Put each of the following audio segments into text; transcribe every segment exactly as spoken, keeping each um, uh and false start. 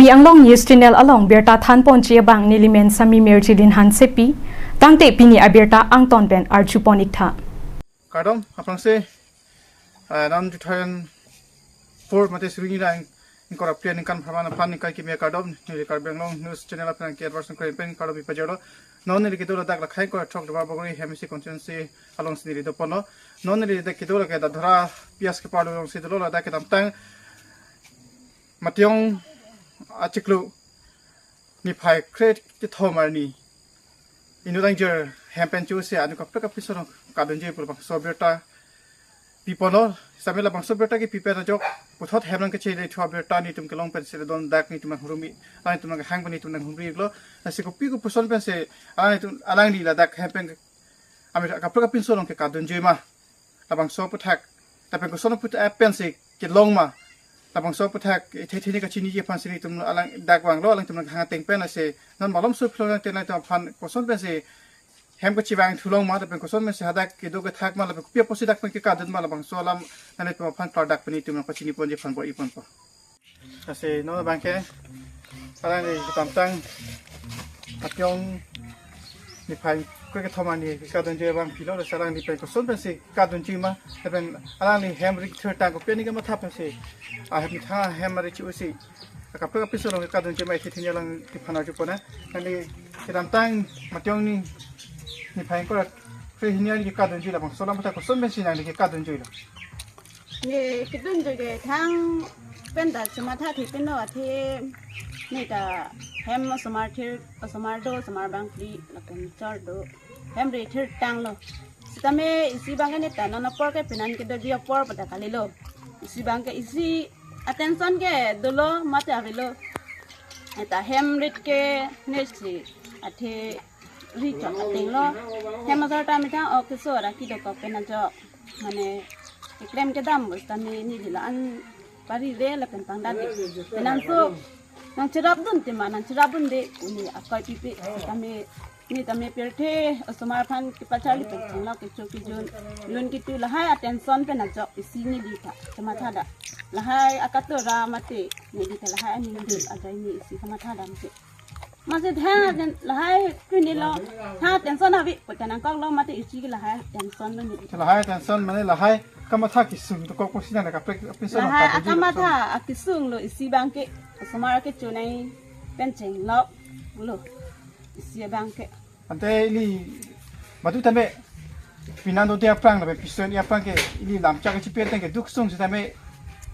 Anglong News Channel along birta thanponji abang nelimen Sami Mirjilin Hansepi, tangte pini abirta angton pen arjupon iktha. Kardom, aphrangsi, ah, non two thousand four mate suri ni lang ingkoi ra phli aningkan pharman aphan ningkan kimi akardom, neli Karbi Anglong News Channel aphan ke advance kre pen kardom pipajorlo. Non neli kedo ladak Lakhai ingkoi ra throk Duarbagori M A C constituency alongsi neli doponlo. Non neli dak kedo lake Dadhora P S keparlo alongsi dolo, ladak kedamtang Mationg achiklo niphai kre kethom arni inut angjir hem pen chosi anut kaprek kaprek ason kadunji pu labangso birta piponlo. Sami labangso birta kepi pen ajok puthot hem nangkachele thu abirta nelitum kelong pensi don dak nelitum nanghumri, alanglitum nanghang pen nelitum nanghumrilo. Lasi kopi kopuson pensi alanglitum, alangli ladak hem pen amir kaprek kaprek ason along ke kadunji ma, labangso aphuthak, lapen koson aphuthak pensi kelong ma, labangso aphuthak ithethini kachiniji aphansi nelitum alang dak vanglo, alangtum nanghang ateng pen. Lasi non malomso philong nang tenai atum aphan koson pensi hem kachevang thulong ma, lapen koson pensi hadak kedo kethak ma, lapen kopi apotsi dak pen kekadun ma, labangso alam nanglitum aphan klardak pen nelitum nangpachiniponji aphan bor-iponpo. Lasi non abangke alangli kedamtang Mationg niphai kre kethom arni kadunji abang pilo, lasi alangli pen koson pensi kadunji ma, lapen alangli hem rit thirtang kopi arni kamatha pensi, ah, hem thang hem rit chosi kaprek kaprek ason along kadunji ma, ithethini alangliphan arjupon nang. Nangli kedamtang Mationg ni niphai ingkoi ra kre hini arni kadunji, labangso alam aphuthak koson pensi nangli kadunjilo? Ne kedunji ke thang pen ta chomatha thipinlo, athe ne ta hem osomar thir, osomar do, osomar bangphli, lapen chor do, hem rit thirtanglo. Sitame isi abangke ne ta non apor ke penan kedoji apor pu ta kalilo. Isi abangke isi atension ke dolo mate avelo. Ne ta hem rit ke nesi athe rit chok atenglo. Hem asor ta methang ok keso ra kedokok pen ajok, mane keklem kedam bus tame neli la-an pari re lapen pangdam de. Penang so nangcherapdun tema, nangcherapdunde pu ne akoi pipe. Tame ne tame pirthe osomar aphan kepacharli pen chenglo, kecho kejun, lun kitu lahai atension pen ajok isi neli ta chomatha da. Lahai akatora mate neli ta lahai aning dil ajai ne isi kamatha dam ke. Masi thang aten lahai pinilo, thang atension ave pu ta nangkoklo, mate isi ke lahai atension lo ne. Lahai atension mane lahai kamatha kesung dokok pusi nang kaprek apinsong lahai kadunji akamatha kesung. Akesunglo isi abangke, osomar kechonai pen chengloklo isi abangke. Ante ili madu tame penan dote aphrang lapen pison aphrang ke ili lamchak kachipi ateng ke duk sung sitame,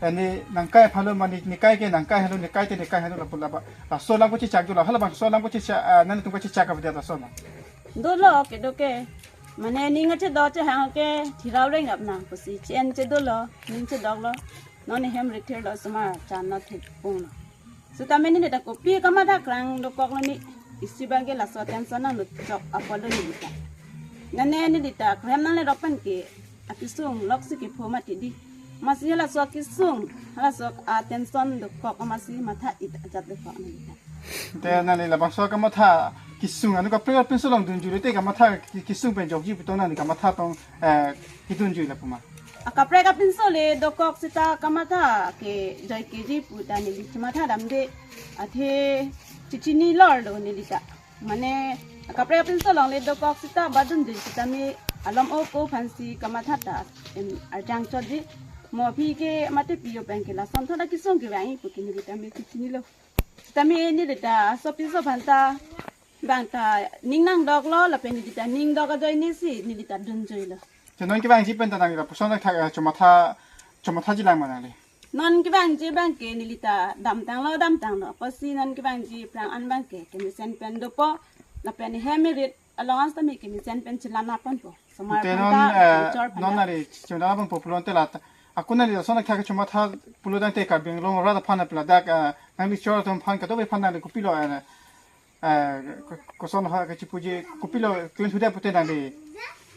eh, ne nangkai aphanlo mane nekai ke nangkai helo, nekai te nekai helo, lapu laba laso alam kachechak dolo, halabangso alam kachechak, ah, nangtum kachechak avedet laso alam? Dolo kedo ke, mane ning achedo chehang ke thirau reng apnang pusi chen che dolo, ning chedoklo. Non ne hem rit thirlo, osomar chan non thekpunglo. Sitame ne ta kopi kamatha krang dokoklo ne, isi abangke laso atension nanglo chok apotlo neli ta. Nane neli ta krem nangle rok pen ke akesung loksi kepho mati di. Masi laso akesung, laso atension dokok masi matha it ajat dokok neli ta. Te nangli labangso kamatha kesung anut kaprek apinsong along dunjui te kamatha ke-, kesung pen jokji pu tong nangli kamatha tong, eh, kedunjui lapu ma? Akaprek apinsong le dokok seta kamatha ke joi keji pu ta neli chomatha damde, athe chechini lorlo neli ta. Mane akaprek apinsong along le dokok seta badunde sitame alom ako aphansi kamatha ta, em, arjang chotji. Mo aphi ke mate pio pen ke lason thot akesung kevang pu ke neli tame chechinilo. Sitame neli ta sopi so aphan ta bang ta ning nangdoklo, lapen neli ta ning dok ajoine si neli ta dunjuilo. Te non kevangji pen ta nangli lapuson thakthak, eh, chomatha, chomathaji lang ma nangli? Non kevangji abangke neli ta damtanglo, damtanglo. Apotsi non kevangji aphrang an abangke kemesen pen dopo, lapen hem rit along an sitame kemesen pen chelang ponpo. Osomar aphan ta, non, eh, chor aphan non ta. Nangli chelang ponpo pulote la ta, ako nangli lason thakthak chomatha pulo tangte Karbi Anglong arat aphan lapen ladak, eh, nangli chor atum aphan kadokave aphan nangli kopilo, eh, eh, ko-, koson ha kachipuji, kopilo klem thudet pute nangli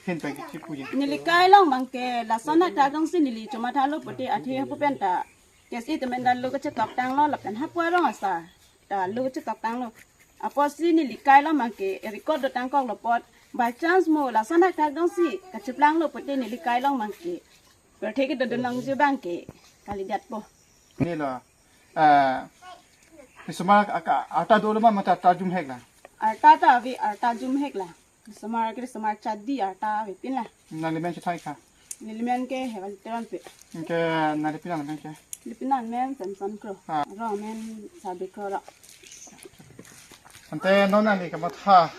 ahin pen kachipuji? Neli kai along abangke lason thakthak jongsi neli chomathalo pute athe hapu pen ta K S A temen ta lo kachetoktanglo lapen hapu arong asar ta lo kachetoktanglo. Apotsi neli kai along abangke record dotangkoklo apot, by chance mo lason thakthak jongsi kacheplanglo pute neli kai along abangke pirthe kedodun longji abangke kalidetpo. Neli lo, eh, Kesomar aka arta dolo ma mata arta jumhek la. Arta ta ave, arta jumhek la. Kesomar ke kesomar chadi arta avepin la. Nangli men chethan tha. Neli men ke Hewan Teronpi. Ke nangli pini amen ke. Neli pini amen Samson Kro. Ah. Rong amen Sabi Kro. Ante non nangli kamatha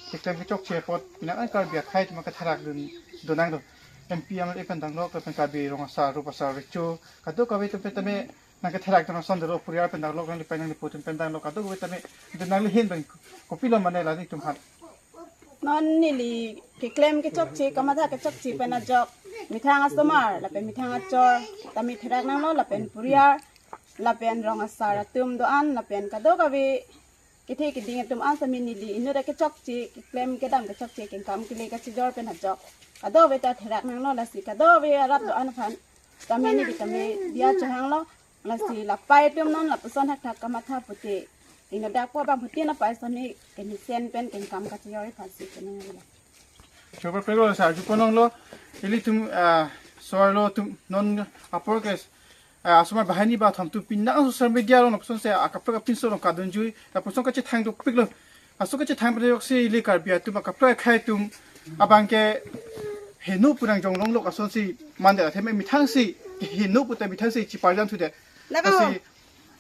keklem kechokche apot pini an Karbi akhei atum katherak dun, dun nanglo. M P, M L A pen danglok lapen Karbi rong asar, rup asar, recho kadokave atum pen tame nangketherak dun ason dolo, puriar pen danglok, nangli pen nangli pu atum pen danglok kadokave tame dun nangli ahin pen kopilo mane la nelitum aphan. Non neli keklem kechokche, kamatha kechokche pen ajok methang asomar lapen methang achor tame therak nanglo lapen puriar lapen rong asar atum do-an lapen kadokave kethe keding atum an tame neli inut akechokche, keklem kedam kechokche, kengkam kele kachijor pen ajok kadokave ta therak nanglo, lasi kadokave arat do-an aphan tame neli tame diya chehanglo. Lasi lapai atum non lapuson thakthak kamatha pute ingdakpo abang pute na pai sami kemesen pen kengkam kachijor aphansi kenang neli. Choba peglo sa arjupon longlo, ilitum, ah, so-arlo atum non apor ke, ah, asomar banghini bathom atum pini an social media along lapuson si akaprek apinso along kadunjui, lapuson kachethang dopiklo. Laso kachethang pen ajoksi ili Karbi atum akaprek akhei atum abang ke heno pu nangjong longlok asonsi mande, athema methangsi heno pute methangsi chiparjan thude. Labo. Lasi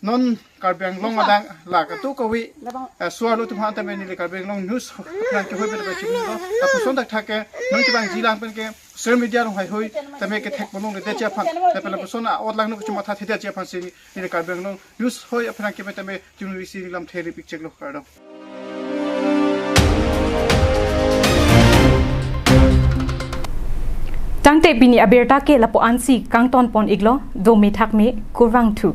non Karbi Anglong adang la kadokave, eh, so-arlo atum aphan tame neli Karbi Anglong News nangkehoi pen tame chimlo. Lapuson thakthak ke non kevangji lang pen ke social media along heihui tame kethek ponong ledet ji aphan, lapen lapuson a-ot lang no kachomatha thedet ji aphansi neli Karbi Anglong News hoi aphan nangkepen tame chimlo, isi lam theri pik cheklo, kardom. Tangte pini abirta ke lapu-ansi kangton pon iklo, dome thakme, kurvangthu.